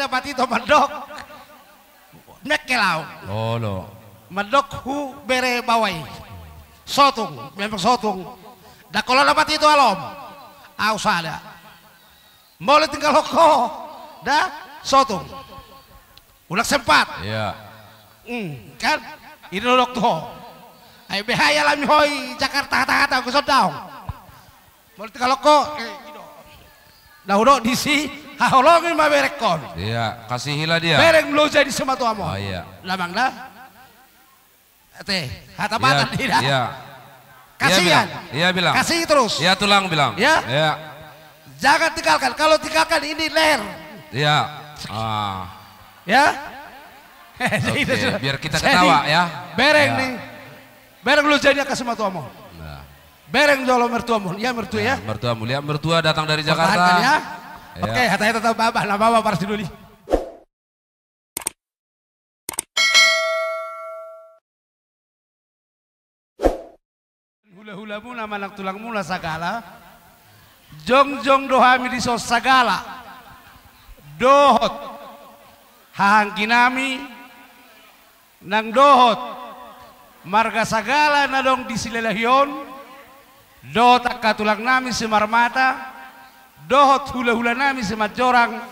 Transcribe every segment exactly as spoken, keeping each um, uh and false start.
Patito mandok. Mengkel au. Olo. Mandok tu bere baoa i. Sotung, memang sotung. Ndang holan na Patito alom. Au sada. Molo tinggal ho da, sotung. Ulang sempat. Iya. Hmm, kan? Ini dodok tu ho. Ai beha i alami ho i Jakarta hata-hata, ungkos songon daong. Molo tinggal ho, eh, i do. Na hudok disi, haholongi ma berengkon. Iya, kasihilah dia. Bereng loja ni simatuam on. Oh, iya. Lamang da. Ate, hata batak dia. Iya. Kasihan. Iya, bilang. Iya, bilang. Kasih terus. Iya, tulang bilang. Ya. Iya. Jangan tinggalkan. Kalau tinggalkan ini leher. Iya. Ah. Ya. Oke, biar kita ketawa, ya. Bereng nih. Bereng loja ni angka simatuam on. Nah. Bereng jolo mertuam on. Iya, mertua ya. Mertua mulia, mertua datang dari Jakarta. Pertahankan ya. Iya. Oke, hata-hata tau baba, na baba parsi doli. Hula-hulamuna manang tulangmuna sagala, jongjong do hami dison sagala, dohot hahaangginami, nang dohot marga sagala na adong di Silalahi on, dohot angka tulangnami Simarmata, dohot hula-hulanami Simanjorang,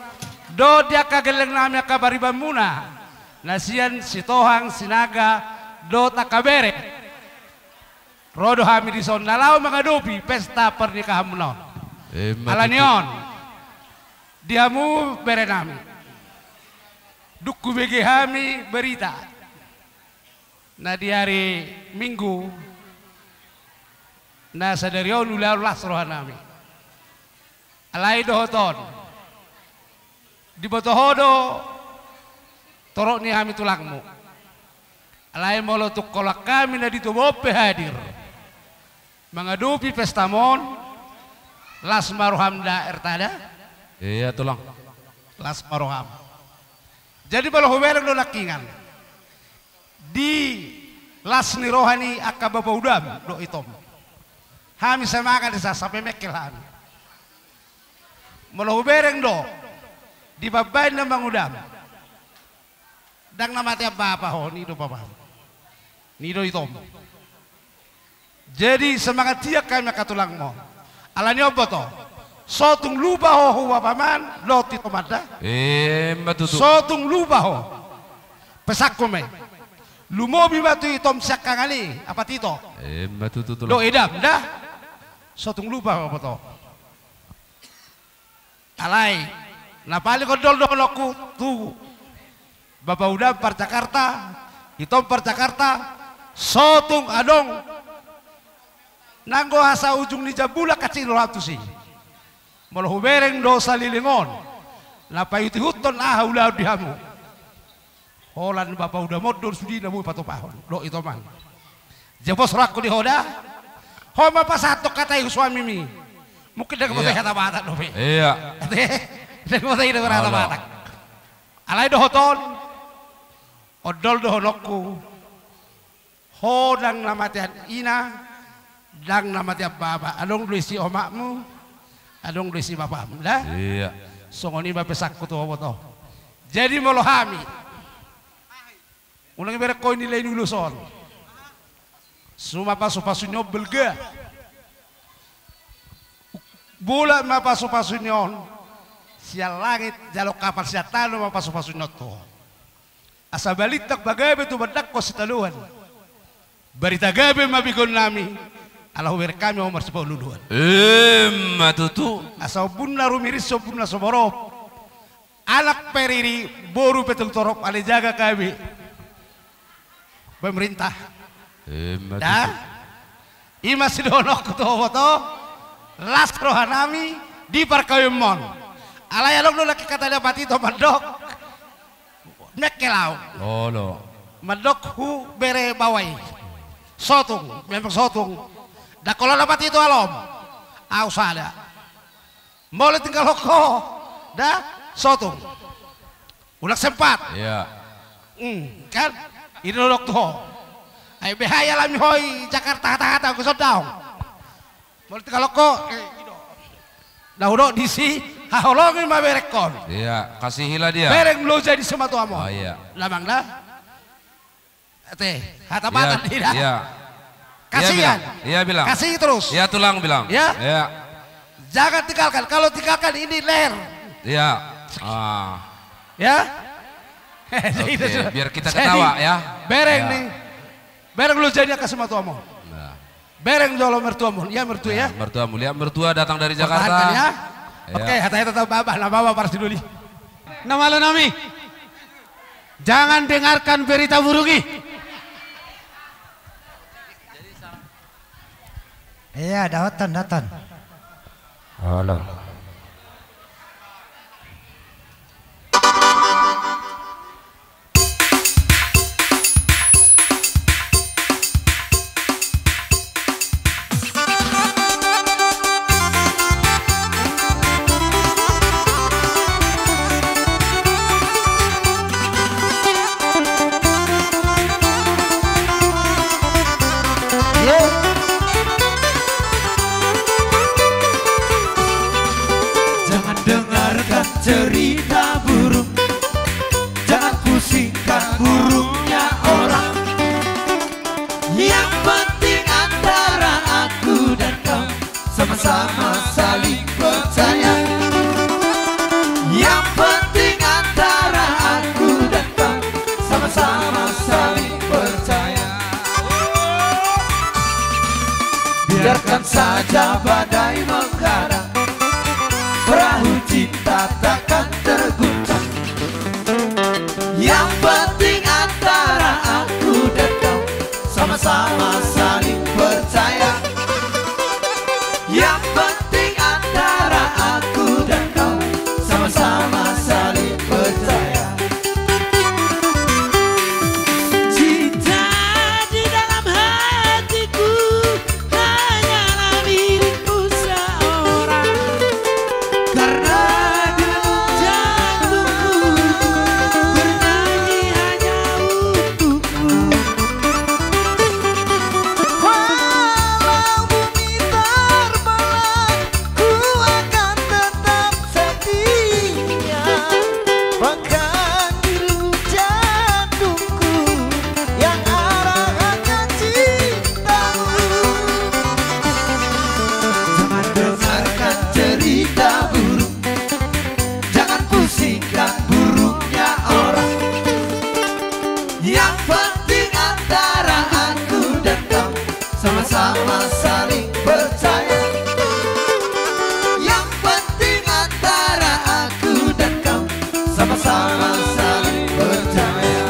dohot di angka gellengnami angka paribanmuna na sian Sitohang, Sinaga, dohot angka bere. Ro do hami dison na laho mangadopi pesta pernikahanmuna on. Emma tutu. Alani on, di hamu berenami, dung hubege hami berita na di ari Minggu na sadari on, ulaon las rohanami. Alai dohot on, diboto ho do torop ni hami tulangmu. Alai molo tung holan hami na di tubu on pe hadir mangadopi pestamu on, las ma roham da, Erta da? Iya, tulang. Las ma roham. Jadi molo hubereng do nangkiningan, di las ni roha ni angka bapa udam dohot itom, hami semangat dison sampe mengkel hami. Molo hubereng do, dipambahen amang udam, ndang na matean bapa ho, ninna do bapam, ninna do itom. Jadi semangat hian hami angka tulangmu. Alani on boto, so tung lupa ho tu bapam dohot itom da. Emma tutu. So tung lupa ho. Pesanku ma i. Lumobi ma tu itom siangkangan i, Patito. Emma tutu, tulang. Dohot edam da. So tung lupa ho, boto. Alai na paling ondol dohononku tu bapa udam par Jakarta, itom par Jakarta, so tung adong nanggo asa ujung ni jambulan hansit roham tusi. Molo hubereng do saleleng on, na paihuthon aha ulaon di hamu. Holan bapa udam on do sude na boi patupahon dohot itom an. Jabos rohangku di ho da. Ho ma pasahathon hata i tu suamimi. Mungkin ndang boto i hata Batak dope. Iya. Ndang boto i dope hata Batak. Alai dohot on, ondol dohononku. Ho ndang na matean ina, ndang na matean bapa, adong do disi omakmu, adong do disi bapam da. Iya. Songon i ma pesanku tu ho, boto. Jadi molo hami, unang ibereng ho i nilai ni ulos on, so ma pasupasu ni on balga. Bolak ma pasupasu ni on sian langit, jalo kapal sian tano ma pasupasu ni on tu ho. Asa balintang ma gabe tumandangkon sitadoan. Barita gabe ma begeonnami, ala hubereng hami ho marsipaolo-oloan. Emma tutu. Asa ombun na rumiris, ombun na suborop, anak pe riri, boru pe tung torop, alai jaga gabe pemerintah. Emma tutu. Da. I ma sidohononku tu ho, boto, las rohanami di parkawinmon. Alai adong do nangkin hata ni Patito mandok, mengkel au. Olo. Mandok tu bere baoa i. So tung, memang so tung. Ndang holan na Patito alom. Au sada. Molo tinggal ho da, so tung. Ulang sempat. Iya. Hmm, kan? Ini dodok tu ho. Ai beha i alami ho i Jakarta hata-hata, ungkos songon daong. Molo tinggal ho, eh, i do. Na hudok disi, Haholongi ma berengkon. Iya, kasihilah dia. Bereng loja ni simatuam on. Oh, iya. Lamang da. Ate, hata batal dia. Iya. Kasihan. Iya, bilang. Kasih terus. Iya, tulang bilang. Ya? Iya. Jangan tinggalkan. Kalau tinggalkan ini leher. Iya. Ah. Ya? Oke, biar kita ketawa, ya. Bereng nih. Bereng loja ni angka simatuam on. Nah. Bereng jolo mertuam on. Iya, mertua, ya. Mertua mulia, mertua datang dari Jakarta. Pertahankan, ya. Iya. Oke, hata-hata tahu babah, nah, babah parsi doli. Na malo nami. Jangan dengarkan berita burung i. Iya, daotan, daotan. Halo. Jangan dengarkan cerita burung, jangan pusingkan burungnya orang. Yang penting antara aku dan kau sama-sama saling percaya. Yang penting antara aku dan kau sama-sama saling percaya. Biarkan saja badai menghadang, perahu cinta takkan terguncang. Yang penting antara aku dan kau sama-sama saling percaya. Yang penting antara aku dan kau sama-sama saling percaya. Cinta di dalam hatiku hanyalah milikmu seorang. Karena di lubuk jantungku bernyanyi hanya untukmu. Walau bumi terbelah, ku akan tetap setia. Bahkan di lubuk jantungku yang ada hanya cintamu. Jangan dengarkan cerita burung, jangan pusingkan burungnya orang. Yang penting antara aku dan kau sama-sama saling percaya. Yang penting antara aku dan kau sama-sama saling percaya.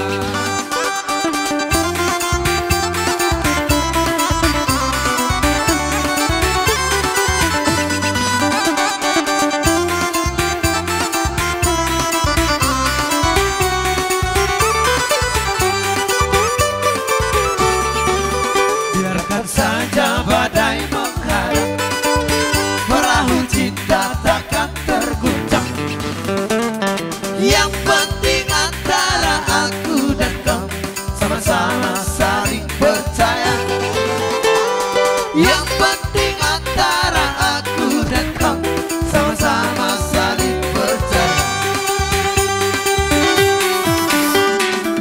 Biarkan saja badai menghadang, perahu cinta takkan terguncang. Yang penting antara aku dan kau sama-sama saling percaya. Yang penting antara aku dan kau sama-sama saling percaya.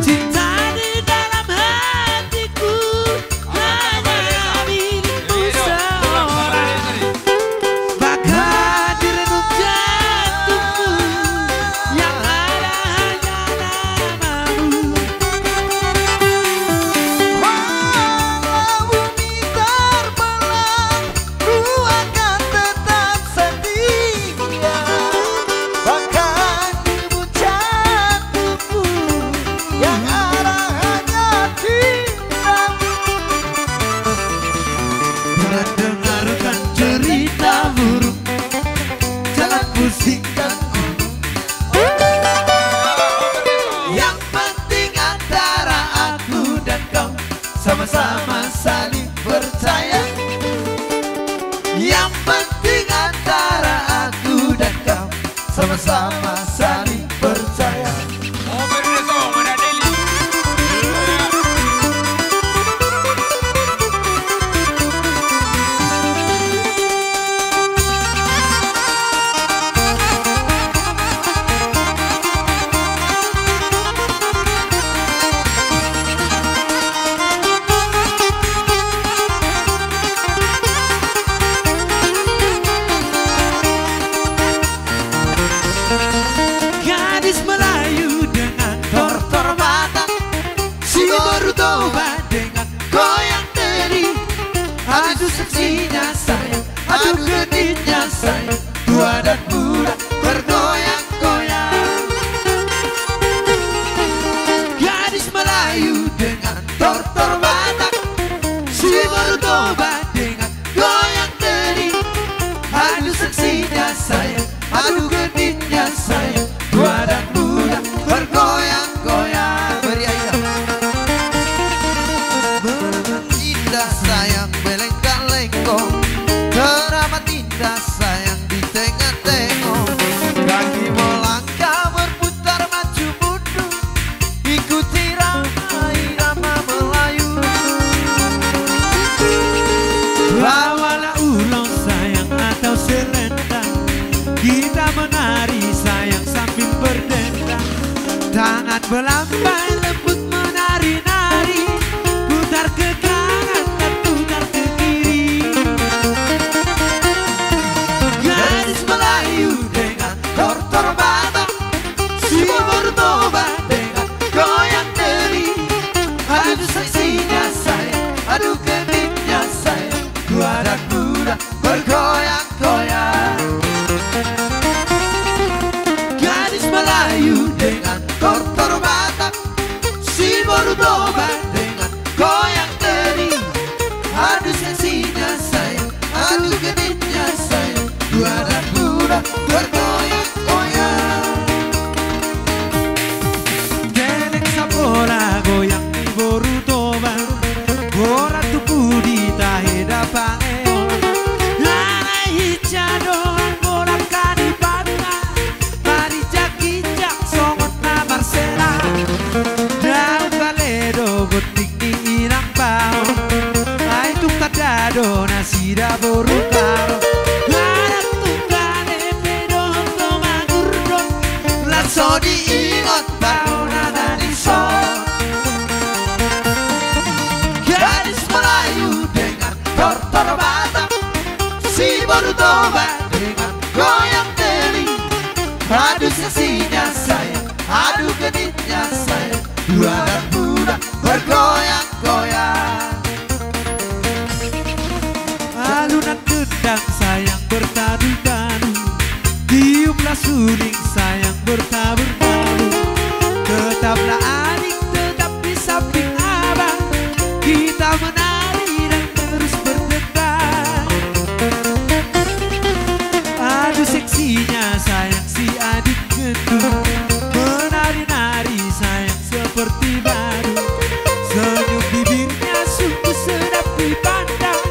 Cinta di dalam hatiku hanya milikmu seorang. Bahkan di lubuk jantungku yang ada Melambai lembut menari-nari, putar ke kanan dan putar ke kiri. Gadis Melayu dengan tortor Batak, si boru Toba dengan goyang teli. Aduh seksinya sayang, aduh genitnya sayang, tua dan muda bergoyang-goyang. Gadis Melayu dengan tortor Batak, si boru Toba dengan goyang teli. Aduh seksinya sayang, aduh genitnya sayang, tua dan muda bergoyang-goyang. Gelek sabola goyang ni boru Toba, borat tu pudi tahe da pangeol. Alai hinsa do anggo langka ni pandan, marinjak-injak songon na marsela. Daun gale do gonding ni inang baon, ai tung tanda do nasida boru Karo. Adat tung gale pe dohot Tumangurdo, laos so diingot baonata dison. Gadis Melayu dengan tortor Batak, si boru Toba dengan goyang teli. Aduh seksinya sayang, aduh genitnya sayang, tua dan muda bergoyang-goyang. Alunan gendang sayang bertalu-talu, tiuplah suling sayang bertabur-tabur. Tetaplah adik tetap di samping abang, kita menari dan terus berdendang. Aduh seksinya sayang si adik gendut, menari-nari sayang seperti badut. Senyum bibirnya sungguh sedap dipandang,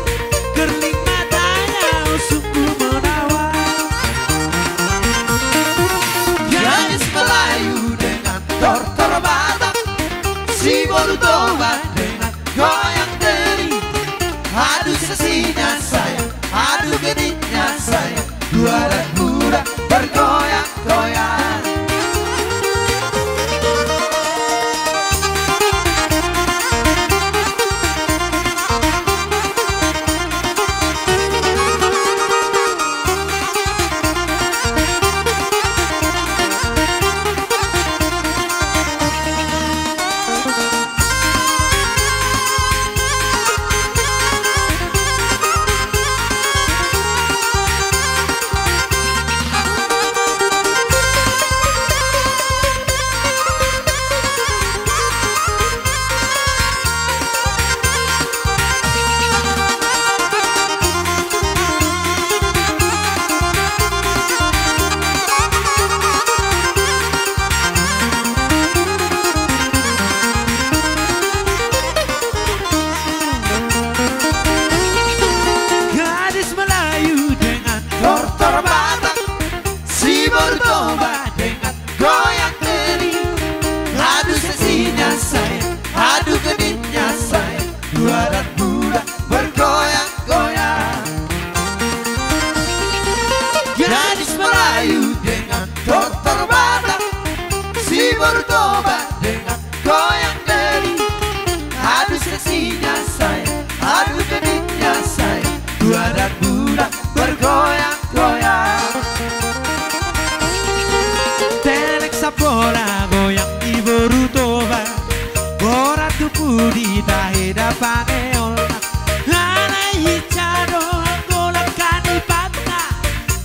kerling matanya, oh, sungguh menawan. Gadis Melayu dengan tortor Batak, si boru Toba dengan goyang teli. Aduh seksinya sayang, aduh genitnya sayang, tua dan muda bergoyang-goyang. Gadis Melayu dengan tortor Batak, si boru Toba dengan goyang teli. Aduh seksinya sayang, aduh genitnya sayang, tua dan muda bergoyang-goyang. Gadis Melayu dengan tortor Batak, si boru Toba dengan goyang teli. Aduh seksinya sayang, aduh genitnya sayang, tua dan muda bergoyang-goyang. Gelek sabola goyang ni boru Toba, borat tu pudi tahe da pangeolna. Alai hinsa do anggo langka ni pandan,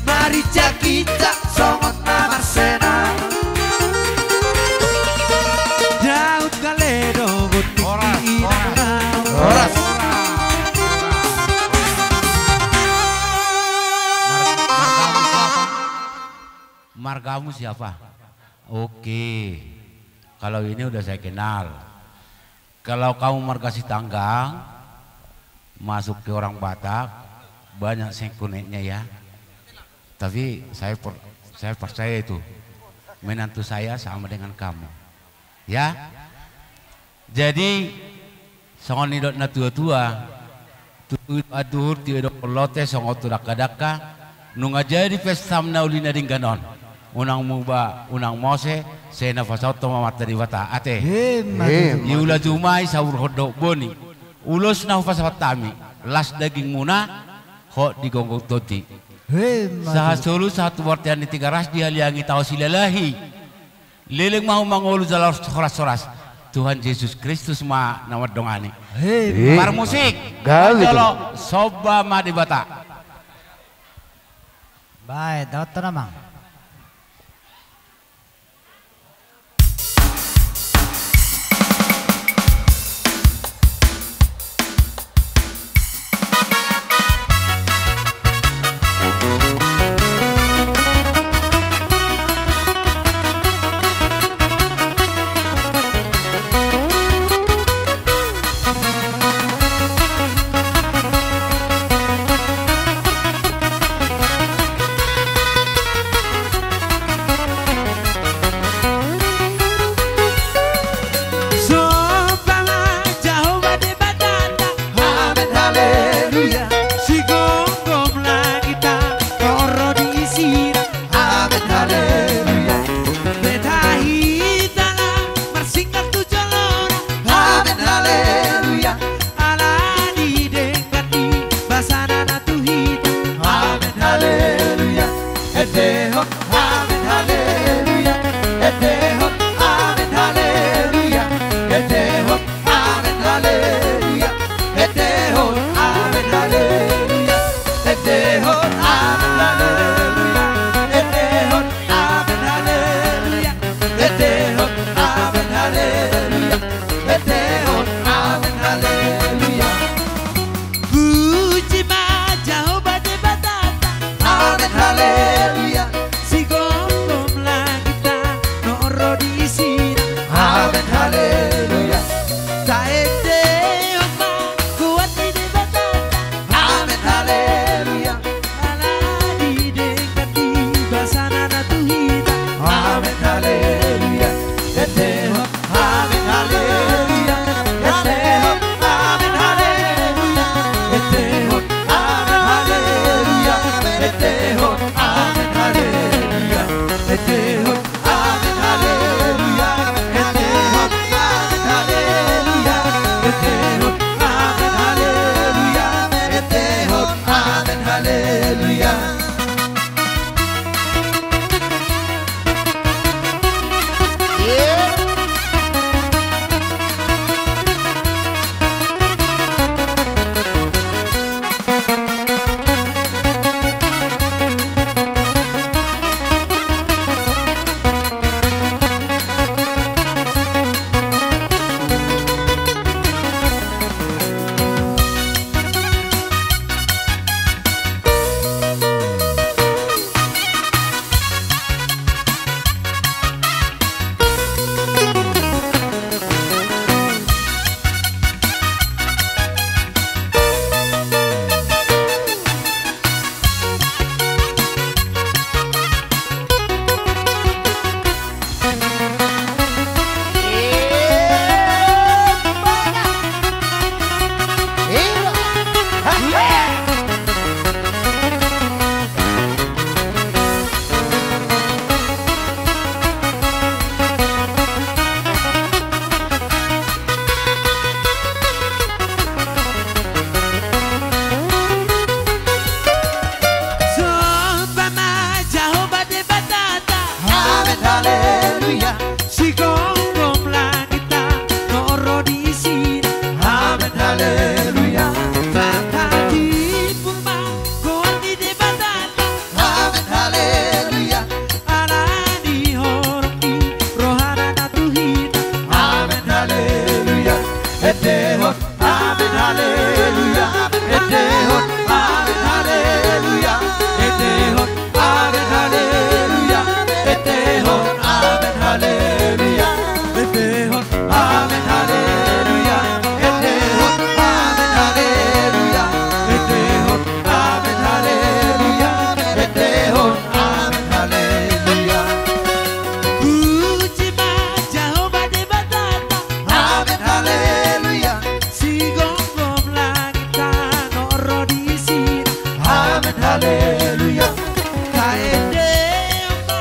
marinjak-injak songon na marsela. Daun gale do gonding ni inang baon. Horas. Mar-, margamu siapa? Margamu siapa? Oke. Kalau ini udah saya kenal. Kalau kamu marga Sitanggang, masuk ke orang Batak, banyak sengkoneknya ya. Tapi saya per-, saya percaya itu. Menantu saya sama dengan kamu. Ya. Jadi, songon nidok na tua-tua, tu anduhur, tu didok lote, songon tu dangka-dangka, nunga jadi pestam na uli na denggan on. Unang muba, unang mose, sai na pasahathon ma Amanta Debata. Ate. Emma tutu. Diula jumai, saurhon dohot boni. Ulos na hupasahat hami, las dagingmuna, hot di gomgom tondi. Emma tutu. Sahat solu, sahat tu bontean ni Tigaras, dihaliangi tao silalahi. Leleng ma hamu mangolu jala horas-horas. Tuhan Jesus Kristus ma na mandongani. Emma. Parmusik. Gabe tu. Jolo, somba ma Debata. Bae, daothon amang. Somba ma Jahowa Debatanta. Amen, haleluya. Sigomgom langit, ro di isina. Amen, haleluya. Beta hita na marsingkat tu jolona. Amen, haleluya. Ala ni denggan ni basana na tu hita. Amen, haleluya. Endehon, amen, haleluya. Endehon, amen, haleluya. Endehon, amen, haleluya. Endehon, amen, haleluya. Endehon, amen, haleluya. Endehon, amen, haleluya. Endehon, amen, haleluya. Endehon, amen, haleluya. Puji ma Jahowa Debatanta. Amen, haleluya. Sigomgom langit, tano ro di isina. Amen, haleluya. Taendehon ma goar ni Debatanta. Amen, haleluya. Ala ni denggan ni basana na tu hita. Amen, haleluya. Endehon, amen, haleluya. Endehon, amen, haleluya. Endehon, amen, haleluya. Endehon, amen, haleluya. Endehon, amen, haleluya. Endehon, amen, haleluya. Endehon, amen, haleluya. Endehon, amen, haleluya. Somba ma Jahowa Debatanta. Amen, haleluya. Sigomgom langit, tano ro di isina. Amen, haleluya. Beta timbul ma goar ni Debatanta. Amen, haleluya. Ala ni holong ni rohana na tu hita. Amen, haleluya. Endehon, amen, haleluya. Endehon, amen, haleluya. Endehon, amen, haleluya. Endehon, amen, haleluya. Endehon, amen, haleluya. Endehon, amen, haleluya. Endehon, amen, haleluya. Endehon, amen, haleluya. Puji ma Jahowa Debatanta. Amen, haleluya. Sigomgom langit, tano ro di isina. Amen, haleluya. Taendehon ma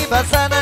Pasahat